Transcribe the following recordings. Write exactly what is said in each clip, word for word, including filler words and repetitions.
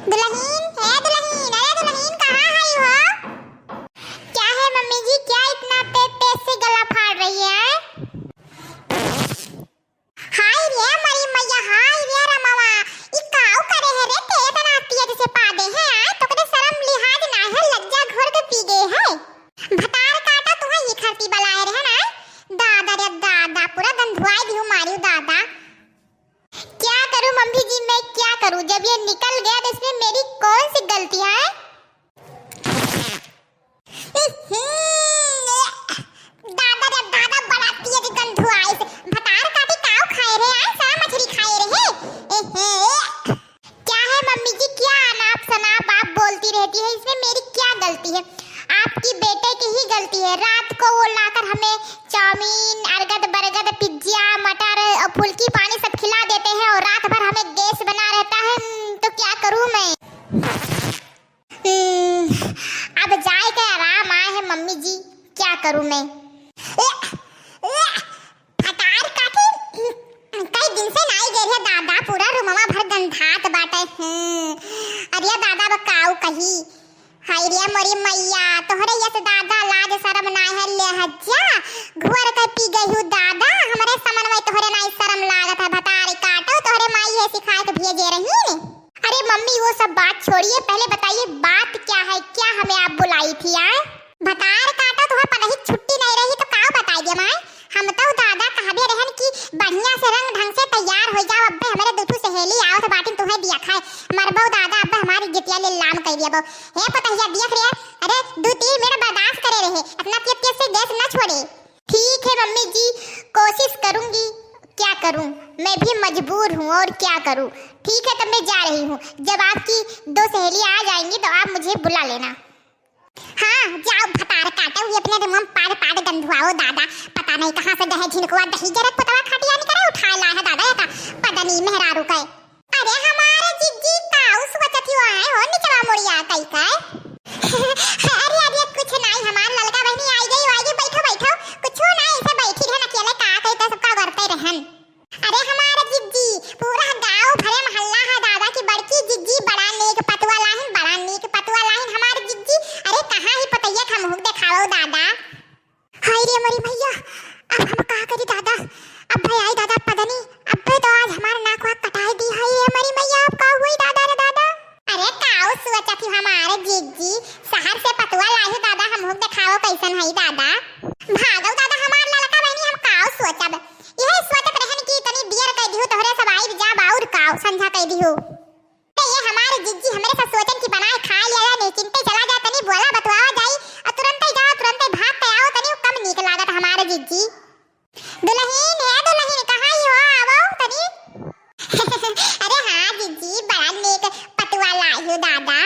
दुलहिन, हे दुलहिन, अरे दुलहिन, कहाँ है हो? क्या है मम्मी जी, क्या इतना ते-, तेज से गला फाड़ रही है? हाय रे मरी मैया, हाय रे रमवा, ई काऊ करे है रे, ते इतना तेज से पादे है, आय, तोकरे शरम लिहाज ना है, लज्जा घोर के पी गए है। भतार काटा तुहे ई खरती बलाए रहे ना, दादा रे दादा, पूरा गंधुआई दिहु मारियो दादा। क्या करूं मम्मी जी, मैं क्या करूं, जब ये निकल गया तो इसमें मेरी कौन सी गलती है? दादा रे दादा, बड़ा तेज गंधु आइस। भतार काटी काव खाए रहे, आए सारा मछली खाए रहे। एहे। क्या है मम्मी जी, क्या अनाप शनाप आप बोलती रहती है, इसमें मेरी क्या गलती है? आपकी बेटे की ही गलती है। रात को वो लाकर हमें चाउमीन, अर्गद बरगद, पिज्जा, मटर और फुल्की पानी सब खिला देते हैं और रात भर हमें गैस बना रहता है। हम्म, तो क्या करूं मैं? हम्म, अब जाए के आराम आए है मम्मी जी, क्या करूं मैं? ए, ए, भतार काटी, कई दिन से नाई गए है दादा, पूरा रूमवा भर गंधात बाटे। हम्म, अरे दादा, अब काऊ कही? हाय रे मोरी मैया, तोहरे यस दादा, लाज शरम नाई है, ले हज्जा, घुअर के पी गई हूँ दादा, हमरे समन में तोहरे नाई शरम लागत है, भतार काटो, तोहरे माई है सिखाए के भेजे रही। अरे मम्मी, वो सब बात छोड़िए, पहले बताइए बात क्या है, क्या हमें आप बुलाई थी आए? भतार काटा, तुम्हें पढ़ाई छुट्टी नहीं रही तो का बताई दे माए? हम तो दादा कहबे रहन कि बढ़िया से रंग ढंग से तैयार हो जाओ, अब्बे हमरे दुठू सहेली आवत बाटिन तुम्हें दिया खाए, मरबो दादा, अब्बे हमारी जितिया लीलाम कर दिया बो। हे पतहिया दिया रे, अरे दो तीन मिनट बर्दाश्त करे रहे, इतना तेज तेज से गैस न छोड़े। ठीक है मम्मी जी, कोशिश करूंगी, क्या करूं, मैं भी मजबूर हूँ और क्या करूं। ठीक है, तब मैं जा रही हूँ, जब आपकी दो सहेली आ जाएंगी तो आप मुझे बुला लेना। हाँ, जाओ भतार काटे हुए अपने रूम में पाद पाद गंधुआओ दादा, पता नहीं कहाँ से गए झिनकुआ दही जरक पुतवा खटिया निकरे उठाए लाए है दादा, ये का पदनी मेहरारू के। अरे हमारे जिज्जी काऊ सोचत ही आए हो निचवा मुड़िया कई का? अरे, अरे, कुछ नाई, हमार ललका बहिनी आई गई, आई गई, बैठो, बैठो। कुछ नाई, ऐसे बैठी रहन अकेले, का कही तो सबका करते रहन। अरे हमार जिज्जी, पूरा गांव भरे में हल्ला है दादा कि बड़की जिज्जी बड़ा नीक पतुआ लाहिन, बड़ा नीक पतुआ लाहिन हमार जिज्जी। अरे कहाँ ही पतैया, हम हुक देखाओ दादा। हाय रे मोरी मैया, अब हम का करी दादा? अब भाई आई दादा पदनी, अब्बे तो आज हमार नाक वाक कटाई दी। हाय रे मोरी मैया, अब का हुई दादा रे दादा? अरे काऊ सोचत ही हमारे जिज्जी, शहर से पतुआ लाही दादा, हमहू देखाओ कैसन हई दादा। भागो दादा हमार ललका बहिनी, हम काऊ सोचब, यही सोचत रहन कि तनी दियर कह दिहु तोहरे सब आइब जाब और काऊ संझा कह दिहु। ए, ये हमारे जिज्जी हमरे सब सोचन की बनाए खा लिया है, निश्चिंते चला जा, तनी बोला बतुआवा जाई, और तुरंते जाओ, तुरंते भाग के आओ, तनी कम नीक लागत हमारे जिज्जी। दुलहिन, हे दुलहिन, कहाँ ही हो, आवो तनी। अरे हाँ जिज्जी, बड़ा नीक पटुआ लायो दादा।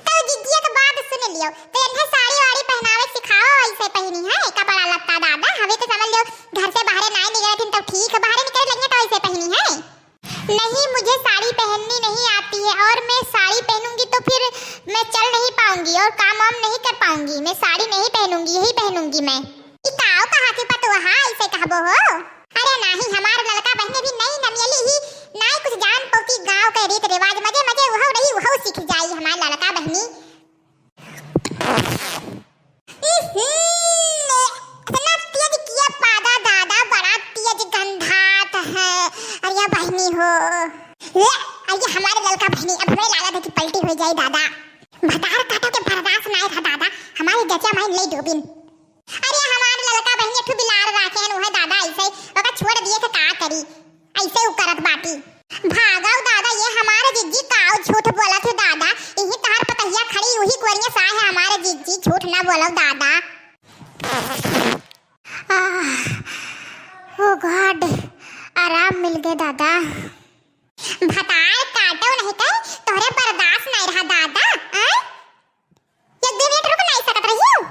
तो जिज्जी एक बात सुन लियो, तो इन्हें साड़ी वाड़ी पहनावे सिखाओ, ऐसे पहनी है कपड़ा लत्ता दादा, हमें तो समझ लियो घर से बाहरे ना निकलत हिन, तो ठीक है, बाहरे निकले लगे तो ऐसे पहनी है। नहीं, मुझे साड़ी पहननी नहीं आती है और मैं साड़ी पहनूंगी तो फिर मैं चल नहीं पाऊंगी और काम वाम नहीं कर पाऊंगी। मैं साड़ी नहीं पहनूंगी, यही पहनूंगी मैं। ई काव कहा थी पतोहा, ऐसे कहबो हो? अरे नाही, हमार ललका बहिनी भी नई नमियली ही, नाई कुछ जान पौती गाँव के रीत रिवाज, मजे मजे उहौ रही, उहौ सीख जाई हमार ललका बहिनी। इतना तेज किया पादा दादा, बड़ा तेज गंधात है। अरे बहिनी हो, ले, अरे हमारे ललका बहिनी, अब हमें लागत है कि पलटी हो जाए दादा। भतार काटो के बर्दाश्त नाय था दादा, हमारी जचा माई ले डूबिन। अरे हमार ललका बहिनी एक ठो बिलार राखे हैं, उहे दादा ऐसे, ओका छोड़ दिए थे का करी। ऐसे उ करत बाटी। भागव दादा, ये हमारे जिज्जी काव झूठ बोलत है दादा। यही तहार पतहिया खड़ी, वही कोरिया साय है हमारे जिज्जी, झूठ ना बोलव दादा। आह, ओ गॉड, आराम मिल गए दादा। भतार काटो नहीं कह, तोहरे बर्दाश्त नहीं रहा दादा, हैं? एक दो मिनट रुक नहीं सकत रही हो?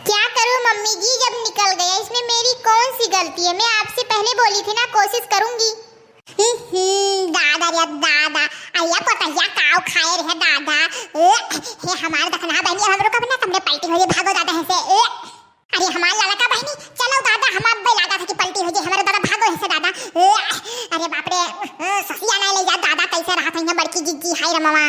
क्या करूं मम्मी जी, जब निकल गया, इसमें मेरी कौन सी गलती है? मैं आपसे पहले बोली थी ना, कोशिश करूंगी। हम्म, दादा रे दादा, अया पतैया काव खाए रहे दादा। ए, हे हमार दखना बहनी, अब हम रुकब ना, तुमने पलटी हो, भागो दादा है से। ए, अरे हमार ललका बहनी, चलो दादा, हम अब लागत है कि पलटी हो जाए, हमारे दादा भागो है से दादा। ए, अरे बाप रे, ए, ससिया नहीं ले जा दादा, कैसे रहा था यहाँ बड़की जिज्जी। हाय रमवा।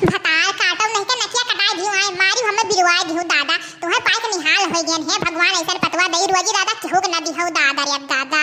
भतार काटो नहीं के नकिया कटाए दियो, आए मारी हमें बिरवाए दियो दादा। तुहे पाए के निहाल होई गेन, हे भगवान, ऐसन पतवा दई रोजी दादा केहू के ना दिहो दादा रे दादा।